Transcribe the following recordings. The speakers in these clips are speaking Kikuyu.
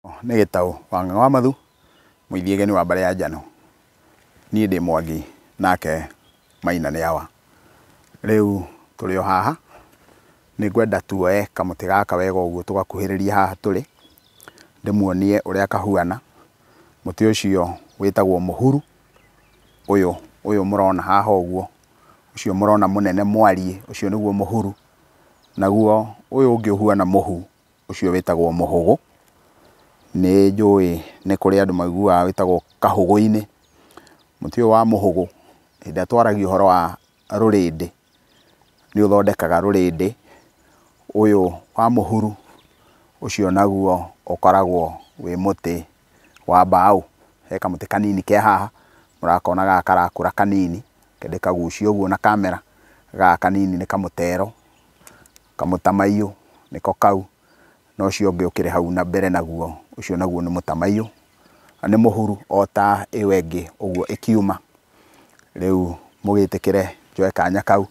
Nĩ Gĩtaũ wa Ng'ang'a wa Mathu, mũithiegeni wa mbarĩ ya Njano. Niĩ ndĩ Mwangi nake Maina nĩ awa. Rĩu tũrĩ o haha, nĩ ngwenda tuoe kamũtĩ gaka wega ũguo tũgakuhĩrĩrie haha tũrĩ, ndĩmuonie ũrĩa kahuana. Mũtĩ ũcio wĩtagwo mũhuru, ũyũ ũyũ mũrona haha ũguo, ũcio mũrona mũnene mwariĩ, ũcio nĩguo mũhuru. Naguo ũyũ ũngĩ ũhuana mũhu, ũcio wĩtagwo mũhũgũ. Nĩ njũĩ nĩ kũrĩ andũ maiguaga wĩtagwo kahũgũ-inĩ. Mũtĩ ũyũ wa mũhũgũ, hĩndĩ ĩrĩa twaragia ũhoro wa rũrĩndĩ, nĩ ũthondekaga rũrĩndĩ. Ũyũ wa mũhuru, ũcio naguo ũkoragwo wĩ mũtĩ wa mbaũ. He kamũtĩ kanini ke haha, mũrakona gaka karakũra kanini, reke ndĩkagucie ũguo na kamera. Gaka kanini nĩ kamũtero, kamũtamaiyũ nĩko kau, na ũcio ũngĩ ũkĩrĩ hau na mbere naguo, ũcio naguo nĩ mũtamaiyũ, nĩ mũhuru o ta ĩyo ĩngĩ ũguo ĩkiuma. Rĩu mũgĩtĩkĩre njoe kanya kau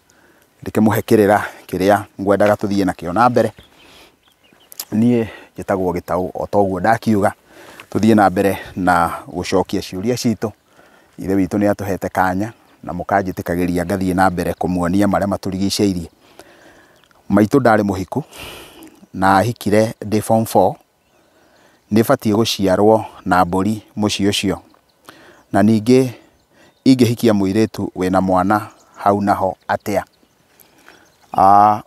ndĩkĩmũhe kĩrĩra kĩrĩa ngwendaga tũthiĩ nakĩo na mbere. Niĩ njĩtagwo Gĩtaũ o ta ũguo ndakiuga, tũthiĩ na mbere na gũcokia ciũria citũ. Ithe witũ nĩ atũhete kanya na mũkanjĩtĩkagĩria ngathiĩ na mbere kũmuonia marĩa matũrigicĩirie. Maitũ ndarĩ mũhiku na ahikire ndĩ form 4. Nĩ batiĩ gũciarwo na mbũri mũciĩ ũcio. Na ningĩ ingĩhikia mũirĩtu wĩna mwana hau naho atĩa?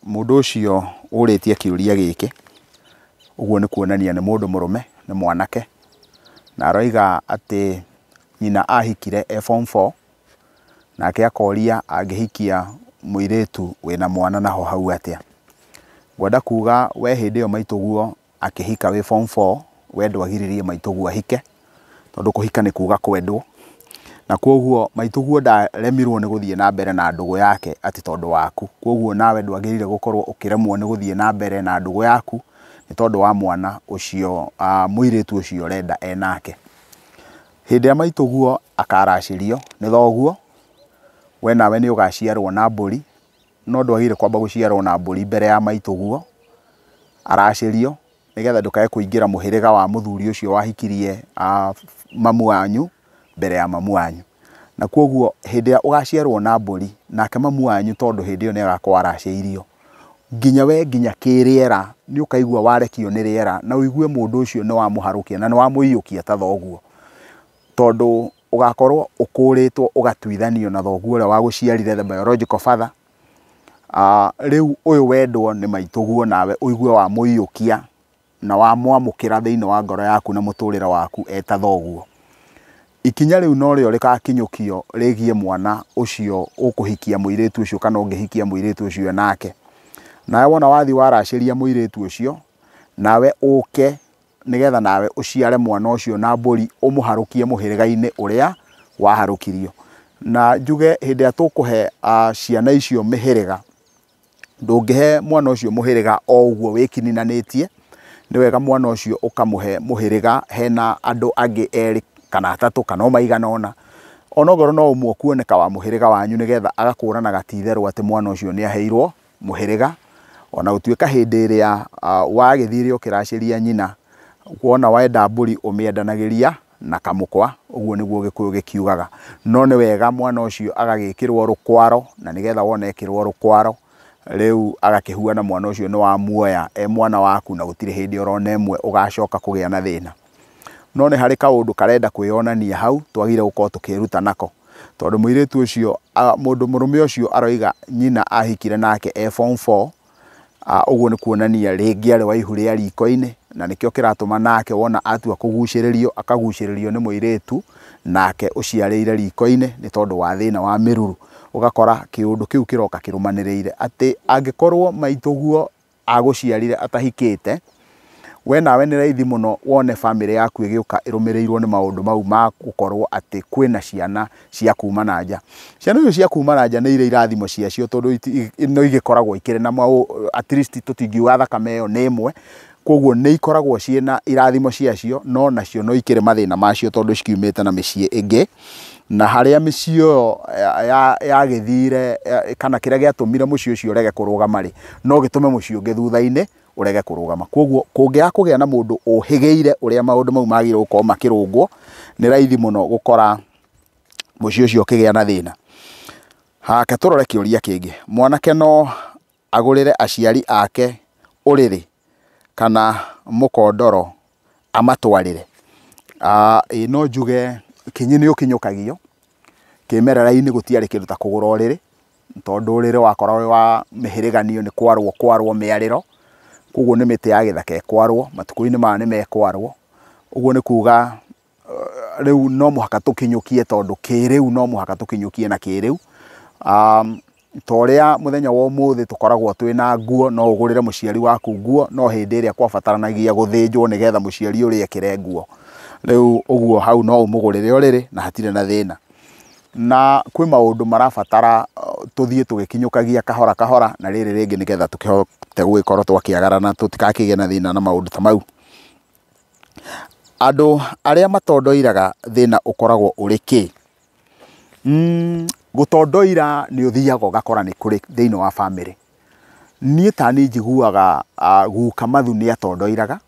Mũndũ ũcio ũrĩtie kĩũria gĩkĩ, ũguo nĩ kuonania nĩ mũndũ mũrũme, nĩ mwanake, na aroiga atĩ nyina ahikire e form 4, nake akoria angĩhikia mũirĩtu wĩna mwana naho hau atĩa. Ngwenda kuga we hĩndĩ ĩyo maitũguo akĩhika wĩ form 4, we ndwagiririe maitũguo ahike, tondũ kũhika nĩ kuga kwendwo. Na koguo maitũguo ndaremirwo nĩ gũthiĩ na mbere na ndũgũ yake atĩ tondũ waku. Koguo nawe ndwagĩrĩire gũkorwo ũkĩremwo nĩ gũthiĩ na mbere na ndũgũ yaku nĩ tondũ wa mwana ũcio, mũirĩtu ũcio ũrenda e nake. Hĩndĩ ĩrĩa maitũguo akaracĩrio nĩ thoguo, we nawe nĩ ũgaciarwo na mbũri, no ndwagĩrĩire kwamba gũciarwo na mbũri mbere ya maitũguo aracĩrio, nĩgetha ndũkae kũingĩra mũhĩrĩga wa mũthuri ũcio wahikirie mamu wanyu mbere ya mamu wanyu. Na koguo hĩndĩ ĩrĩa ũgaciarwo na mbũri, nake mamu wanyu tondũ hĩndĩ ĩyo nĩ agakorwo aracĩirio, nginya we nginya kĩrĩera nĩ ũkaigua warekio nĩ rĩera, na ũigue mũndũ ũcio nĩ wamũharũkia na nĩ wamũiyũkia ta thoguo, tondũ ũgakorwo ũkũrĩtwo ũgatuithanio na thoguo ũrĩa wagũciarire, the biological father. Rĩu ũyũ wendwo nĩ maitũguo nawe ũigue wamũiyũkia na wamwamũkĩra thĩinĩ wa ngoro yaku na mũtũrĩre waku eta thoguo. Ikinya rĩu norĩo rĩgakinyũkio rĩgiĩ mwana ũcio ũkũhikia mũirĩtu ũcio kana ũngĩhikia mũirĩtu ũcio nake. Nawe wona wathiĩ waracĩria mũirĩtu ũcio, nawe ũke nĩgetha nawe ũciare mwana ũcio na mbũri ũmũharũkie mũhĩrĩga-inĩ ũrĩa waharũkirio. Na njuge hĩndĩ ĩrĩa tũkũhe ciana icio mĩhĩrĩga, ndũngĩhe mwana ũcio mũhĩrĩga o ũguo wĩkininanĩtie. Nĩ wega mwana ũcio ũkamũhe mũhĩrĩga hena andũ angĩ erĩ kana atatũ kana o maigana ũna, onokorwo no ũmwe ũkuoneka wa mũhĩrĩga wanyu, nĩgetha agakũranaga ti itherũ atĩ mwana ũcio nĩ aheirwo mũhĩrĩga. Ona gũtuĩka hĩndĩ ĩrĩa wagĩthire ũkĩracĩria nyina, wona wenda mbũri ũmĩendanagĩria na kamũkwa, ũguo nĩguo Gĩkũyũ gĩkiugaga. No nĩ wega mwana ũcio agagĩkĩrwo rũkwaro, na nĩgetha wona ekĩrwo rũkwaro, rĩu agakĩhuana mwana ũcio nĩ wamuoya e mwana waku, na gũtirĩ hĩndĩ orona ĩmwe ũgacoka kũgĩa na thĩna. No nĩ harĩ kaũndũ karenda kwĩyonania hau twagĩrĩire gũkorwo tũkĩruta nako, tondũ mũirĩtu ũcio, mũndũ mũrũme ũcio aroiga nyina ahikire nake e form 4. Ũguo nĩ kuonania rĩngĩ arĩ wa ihu rĩa riko-inĩ, na nĩkĩo kĩratũma nake wona atua kũgucĩrĩrio akagucĩrĩrio nĩ mũirĩtu nake ũciarĩire riko-inĩ nĩ tondũ wa thĩna wa mĩruru. Ũgakora kĩũndũ kĩu kĩroka kĩrũmanĩrĩire atĩ angĩkorwo maitũguo agũciarire atahikĩte, we nawe nĩ raithi mũno wone bamĩrĩ yaku ĩgĩũka ĩrũmĩrĩirwo nĩ maũndũ mau ma gũkorwo atĩ kwĩna ciana cia kuma na nja. Ciana icio cia kuma na nja nĩ irĩ irathimo ciacio, tondũ no igĩkoragwo ikĩrĩ na at least tũtingiuga thakame ĩyo nĩ ĩmwe, koguo nĩ ikoragwo ciĩna irathimo ciacio, no nacio no ikĩrĩ mathĩna macio tondũ cikiumĩte na mĩciĩ ĩngĩ, na harĩa mĩciĩ ĩyo yagĩthire kana kĩrĩa gĩatũmire mũciĩ ũcio ũrege kũrũgama rĩ, no gĩtũme mũciĩ ũngĩ thutha-inĩ ũrege kũrũgama. Koguo kũngĩaga kũgĩa na mũndũ ũhĩgĩire ũrĩa maũndũ mau magĩrĩirwo gũkorwo makĩrũngwo, nĩ raithi mũno gũkora mũciĩ ũcio ũkĩgĩa na thĩna. Hake tũrore kĩũria kĩngĩ. Mwanake no agũrĩre aciari ake ũrĩrĩ kana mũkondoro amatwarĩre? Ĩĩ no njuge kinyi nĩ ũkinyũkagio. Kĩmerera-inĩ gũtiarĩ kĩndũ ta kũgũra ũrĩrĩ, tondũ ũrĩrĩ wakoragwo wĩ wa mĩhĩrĩganio nĩ kwarwo kwarwo mĩarĩro, koguo nĩ mĩtĩ ya gĩthaka ĩkwarwo, matukũ-inĩ maya nĩ mekwarwo. Ũguo nĩ kuga rĩu no mũhaka tũkinyũkie, tondũ kĩrĩu no mũhaka tũkinyũkie na kĩrĩu. Ta ũrĩa mũthenya wa ũmũthĩ tũkoragwo twĩna nguo, no ũgũrĩre mũciari waku nguo, no hĩndĩ ĩrĩa kwabataranagia gũthĩnjwo nĩgetha mũciari ũrĩa ekĩre nguo. Rĩu ũguo hau no ũmũgũrĩre ũrĩrĩ na hatirĩ na thĩna. Na kwĩ maũndũ marabatara tũthiĩ tũgĩkinyũkagia kahora kahora, na rĩrĩ rĩngĩ nĩgetha tũkĩhote gũgĩkorwo twakĩagara na tũtikakĩgĩe na thĩna na maũndũ ta mau. Andũ arĩa matondoiraga thĩna ũkoragwo ũrĩ kĩ? Gũtondoira nĩ ũthiaga ũgakora nĩ kũrĩ thĩinĩ wa bamĩrĩ. Niĩ ta niĩ njiguaga guka Mathu nĩ atondoiraga,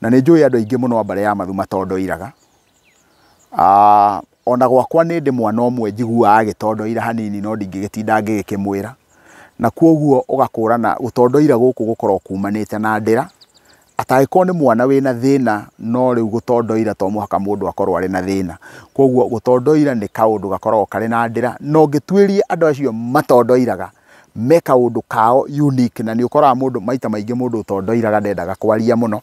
na nĩ njũĩ andũ aingĩ mũno a mbarĩ ya Mathu matondoiraga. Ona gwakwa nĩ ndĩ mwana ũmwe njiguaga agĩtondoira hanini, no ndingĩgĩtinda ngĩgĩkĩmwĩra. Na koguo ũgakũrana gũtondoira gũkũ gũkoragwo kumanĩte na ndĩra. Atangĩkorwo nĩ mwana wĩna thĩna, no rĩu gũtondoira to mũhaka mũndũ akorwo arĩ na thĩna. Koguo gũtondoira nĩ kaũndũ gakoragwo karĩ na ndĩra, na ũngĩtuĩria andũ acio matondoiraga me kaũndũ kao unique, na nĩ ũkoraga mũndũ maita maingĩ mũndũ ũtondoiraga ndendaga kwaria mũno.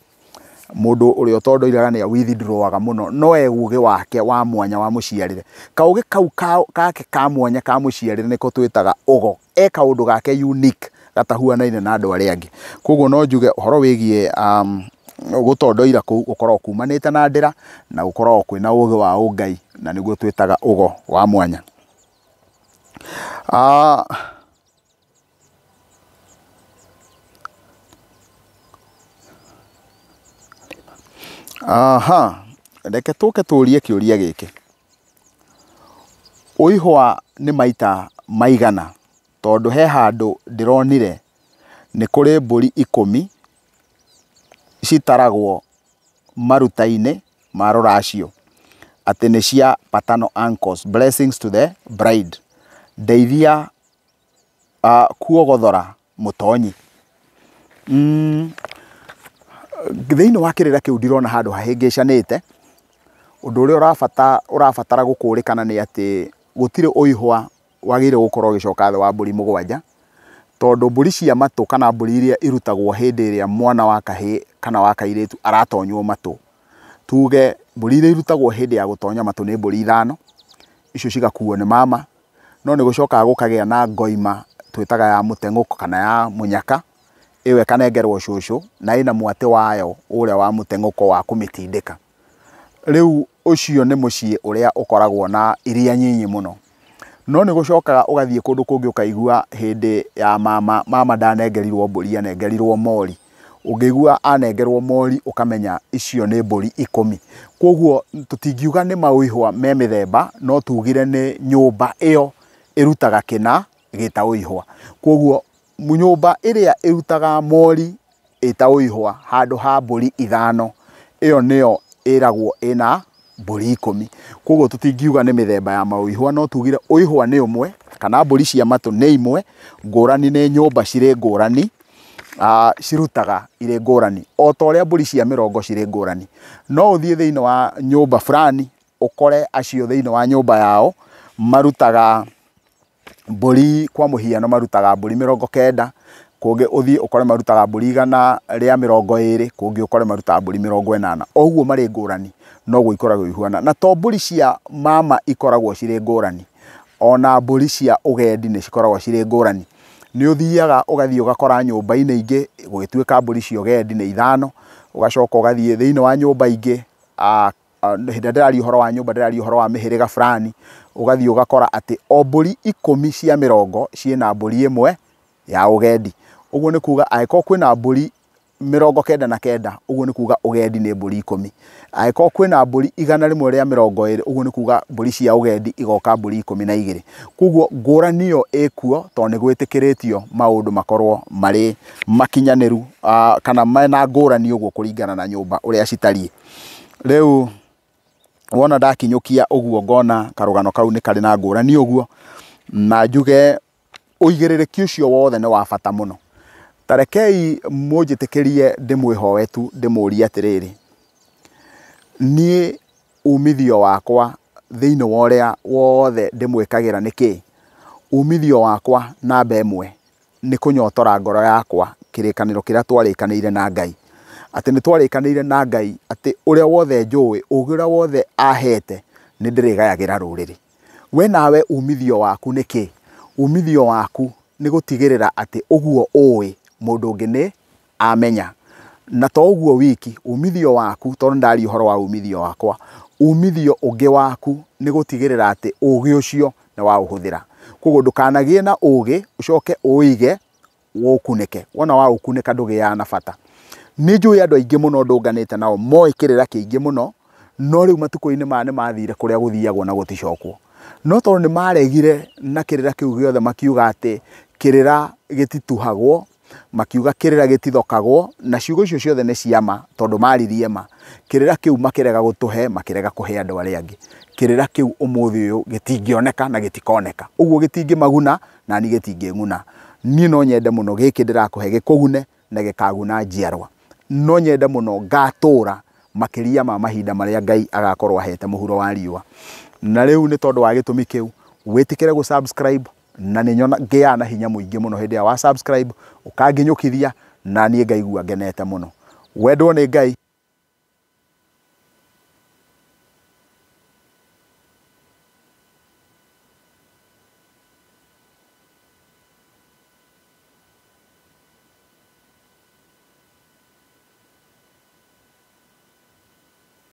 Mũndũ ũrĩa ũtondoiraga nĩ withdrawaga mũno, no e ũgĩ wake wa mwanya wa mũciarĩre. Kaũgĩ kau gake ka mwanya ka mũciarĩre nĩko twĩtaga ũgo. E kaũndũ gake unique gatahuanaine na andũ arĩa angĩ. Koguo no njuge ũhoro wĩgiĩ gũtondoira kũu gũkoragwo kumanĩte na ndĩra, na gũkoragwo kwĩna ũgĩ wa ũngai, na nĩguo twĩtaga ũgo wa mwanya. Aha, reke tũke tũrie kĩũria gĩkĩ. Ũihwa nĩ maita maigana? Tondũ he handũ ndĩronire nĩ kũrĩ mbũri 10 citaragwo maruta-inĩ ma rũracio, atĩ nĩ cia paternal uncles, blessings to the bride. Ndeithia kuogothora mũtonyi. Thĩinĩ wa kĩrĩra kĩu ndirona handũ hahĩngĩcanĩte. Ũndũ ũrĩa ũrabatara gũkũrĩkana nĩ atĩ gũtirĩ ũihwa wagĩrĩire gũkorwo ũgĩcoka thĩ wa mbũri 7, tondũ mbũri cia matũ kana mbũri iria irutagwo hĩndĩ ĩrĩa mwana wa kahĩĩ kana wa kairĩtu aratonywo matũ. Tuge mbũri iria irutagwo hĩndĩ ya gũtonya matũ nĩ mbũri 5, icio cigakuo nĩ mama, no nĩ gũcokaga gũkagĩa na ngoima twĩtaga ya mũteng'ũko kana ya mũnyaka, ĩyo ĩkanengerwo cũcũ na ĩna mwatĩ wayo ũrĩa wa mũteng'ũko wa kũmĩtindĩka. Rĩu ũcio nĩ mũciĩ ũrĩa ũkoragwo na iria nyinyi mũno. No nĩ gũcokaga ũgathiĩ kũndũ kũngĩ ũkaigua hĩndĩ ya mama, mama ndanengerirwo mbũri, anengerirwo mori. Ũngĩigua anengerwo mori ũkamenya icio nĩ mbũri 10. Koguo tũtingiuga nĩ maũihwa me mĩthemba, no tugire nĩ nyũmba ĩyo ĩrutaga kĩna gĩta ũihwa. Koguo nyũmba ĩrĩa ĩrutaga mori ĩta ũihwa handũ ha mbũri 5, ĩyo nĩyo ĩragwo ĩna mbũri 10. Koguo tũtingiuga nĩ mĩthemba ya maũihwa, no tugire ũihwa nĩ ũmwe, kana mbũri cia matũ nĩ imwe, ngũrani nĩ nyũmba cirĩ ngũrani, cirutaga irĩ ngũrani, o ta ũrĩa mbũri cia mĩrongo cirĩ ngũrani. No ũthiĩ thĩinĩ wa nyũmba fulani ũkore acio thĩinĩ wa nyũmba yao marutaga mbũri, kwa mũhiano marutaga mbũri 90, kũngĩ ũthiĩ ũkore marutaga mbũri 120, kũngĩ ũkore marutaga mbũri 80. O ũguo marĩ ngũrani, noguo ikoragwo ihuana. Na to mbũri cia mama ikoragwo cirĩ ngũrani, ona mbũri cia ũgendi nĩ cikoragwo cirĩ ngũrani. Nĩ ũthiaga ũgathiĩ ũgakora nyũmba-inĩ ingĩ gũgĩtuĩka mbũri cia ũgendi nĩ 5, ũgacoka ũgathiĩ thĩinĩ wa nyũmba ingĩ, hĩndĩ ĩrĩa ndĩraria ũhoro wa nyũmba ndĩraria ũhoro wa mĩhĩrĩga fulani, ũgathiĩ ũgakora atĩ o mbũri 10 cia mĩrongo ciĩna mbũri 1 ya ũgendi. Ũguo nĩ kuga angĩkorwo kwĩna mbũri 99, ũguo nĩ kuga ũgendi nĩ mbũri 10. Angĩkorwo kwĩna mbũri 120, ũguo nĩ kuga mbũri cia ũgendi igoka mbũri 12. Koguo ngũrani ĩyo ĩkuo tondũ nĩ gwĩtĩkĩrĩtio maũndũ makorwo marĩ makinyanĩru, kana mena ngũrani ũguo kũringana na nyũmba ũrĩa citariĩ. Rĩu wona ndakinyũkia ũguo ngona karũgano kau nĩ karĩ na ngũrani ũguo, na njuge ũigĩrĩrĩki ũcio wothe nĩ wa bata mũno. Ta rekei mũnjĩtĩkĩrie ndĩmwĩhoe tu ndĩmũrie atĩrĩrĩ, niĩ umithio wakwa thĩinĩ wa ũrĩa wothe ndĩmwĩkagĩra nĩ kĩ? Umithio wakwa namba ĩmwe nĩ kũnyotora ngoro yakwa kĩrĩkanĩro kĩrĩa twarĩkanĩire na Ngai. Atĩ nĩ twarĩkanĩire na Ngai atĩ ũrĩa wothe njũĩ, ũgĩ ũrĩa wothe ahete nĩ ndĩrĩgayagĩra rũrĩrĩ. We nawe umithio waku nĩ kĩ? Umithio waku nĩ gũtigĩrĩra atĩ ũguo ũĩ mũndũ ũngĩ nĩ amenya. Na to ũguo wiki, umithio waku, tondũ ndaria ũhoro wa umithio wakwa, umithio ũngĩ waku nĩ gũtigĩrĩra atĩ ũgĩ ũcio nĩ waũhũthĩra. Koguo ndũkanagĩe na ũgĩ ũcoke ũige ũkunĩke. Wona waũkunĩka ndũgĩaga na bata. Nĩ njũĩ andũ aingĩ mũno ndũnganĩte nao moĩ kĩrĩra kĩingĩ mũno, no rĩu matukũ-inĩ maya nĩ mathire kũrĩa gũthiagwo na gũticokwo. No tondũ nĩ maregire na kĩrĩra kĩu gĩothe, makiuga atĩ kĩrĩra gĩtituhagwo, makiuga kĩrĩra gĩtithokagwo, na ciugo icio ciothe nĩ cia ma tondũ maririe ma. Kĩrĩra kĩu makĩrega gũtũhe, makĩrega kũhe andũ arĩa angĩ. Kĩrĩra kĩu ũmũthĩ ũyũ gĩtingĩoneka na gĩtikoneka. Ũguo gĩtingĩmaguna na niĩ gĩtingĩng'una. Niĩ no nyende mũno gĩkĩ ndĩrakũhe gĩkũgune na gĩkaguna njiarwa. No nyende mũno ngatũra makĩria ma mahinda marĩa Ngai agakorwo ahete mũhuro wa riũa. Na rĩu nĩ tondũ wa gĩtũmi kĩu, wĩtĩkĩre gũ subscribe, na nĩ nyona ngĩaga na hinya mũingĩ mũno hĩndĩ ĩrĩa wa subscribe, ũkanginyũkithia na niĩ ngaigua ngenete mũno. Wendwo nĩ Ngai.